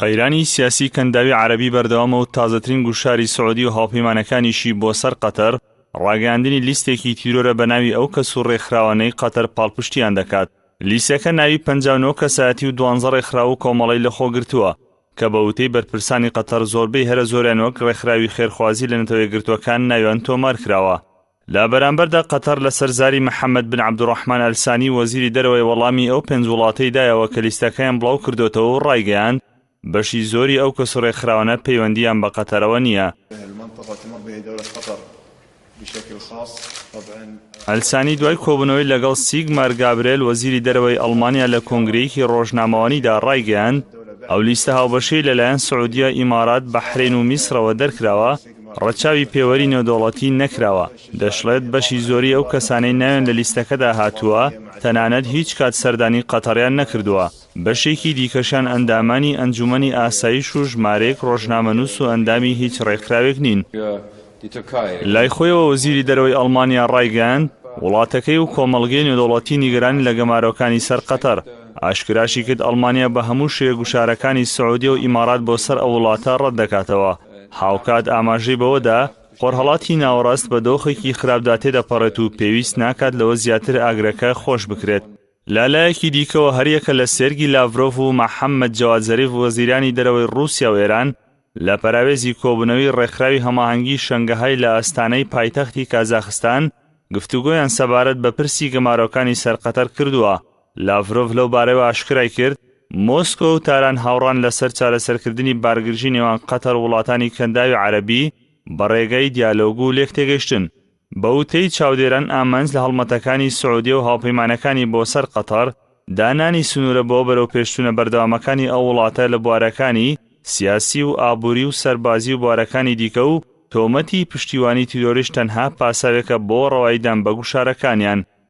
قەیرانی سیاسی کەنداوی عەرەبی بەردەوامە و تازەترین گوشاری سعودی و هاوپەیمانەکانیشی بۆ سەر قەتەر، ڕاگەیاندنی لیستێکی تیرۆرە بە ناوی ئەو کەس و ڕێکخراوانەی قەتەر پاڵپشتیان دەکات. لیستەکە ناوی 59 کەسایەتی و دوانزە ڕێکخراو و کۆمەڵەی لەخۆگرتووە، کە بە وتەی بەرپرسانی قەتەر زۆربەی هەرە زۆریان وەک ڕێکخراوی خێرخوازی لە نەتەوە یەکگرتووەکان ناویان تۆمار کراوە. لە بەرامبەردا قەتەر لەسەر زاری محەمەد بن عەبدولڕەحمان ئەلسانی وەزیری دەرەوەی وەڵامی ئەو پێنج وڵاتەی دایەوە کە لیستەکەیان بڵاو کردۆتەوە و ڕایگەیاند بەشی زۆری ئەو کەس و ڕێکخراوانە پەیوەندییان بە قەتەرەوە نییە. ئەلسانی دوای کۆبوونەوەی لەگەڵ سیگمار گابرێل وەزیری دەرەوەی ئەڵمانیا لە کۆنگرەیەکی ڕۆژنامەوانیدا ڕایگەیاند ئەو لیستە هاوبەشەی لەلایەن سعودیە، ئیمارات، بەحرەین و میسرەوە دەرکراوە ڕەچاوی پێوەری نێودەوڵەتی نەکراوە، دەشڵێت بەشی زۆری ئەو کەسانەی ناویان لە لیستەکەدا هاتووە تەنانەت هیچ کات سەردانی قەتەڕیان نەکردووە، بەشێکی دیکەشیان ئەندامانی ئەنجومەنی ئاسایش و ژمارەیەک ڕۆژنامەنووس و ئەندامی هیچ ڕێکخراوێک نین. لای خۆیەوە وەزیری دەرەوەی ئەڵمانیا ڕایگەیاند، وڵاتەکەی و کۆمەڵگەی نێودەوڵەتی نیگەرانن لە گەمارۆکانی سەر قەتەر، ئاشکراشی کرد ئەڵمانیا بە هەموو شێوەیەک گوشارەکانی سعودیە و ئیمارات بۆ سەر ئەو وڵاتە ڕەتدەکاتەوە. هاوکات ئاماژەی بەوەدا، خۆرهەڵاتی ناوەڕاست بە دۆخێکی خراپدا تێدەپەڕێت و پێویست ناکات لەوە زیاتر ئاگرەکە خۆش بکرێت. لە لایەکی دیکەوە هەریەکە لە سێرگی لاڤرۆڤ و محەممەد جەواد زەریف وەزیرانی دەرەوەی ڕووسیا و ئێران لە پەراوێزی کۆبوونەوەی ڕێکخراوی هەماهەنگی شەنگەهای لە ئاستانەی پایتەختی کازاخستان گفتوگۆیان سەبارەت بە پرسی گەمارۆکانی سەر قەتەر کردووە. لاڤرۆڤ لەو بارەیەوە ئاشکرای کرد، مۆسکۆ و تاران هاوڕان لەسەر چارەسەرکردنی بارگرژی نێوان قەتەر و وڵاتانی کەنداوی عەرەبی بە ڕێگەی دیالۆگ و لێکتێگەیشتن. بە وتەی چاودێران ئامانج لە هەڵمەتەکانی سعودیە و هاوپەیمانەکانی بۆ سەر قەتەر، دانانی سنوورە بۆ بەرەوپێشچوونە بەردەوامەکانی ئەو وڵاتە لە بوارەکانی سیاسی و ئابووری و سەربازی و بوارەکانی دیکە و تۆمەتی پشتیوانی تیرۆریش تەنها پاساوێکە بۆ ڕەواییدان بە گوشارەکانیان.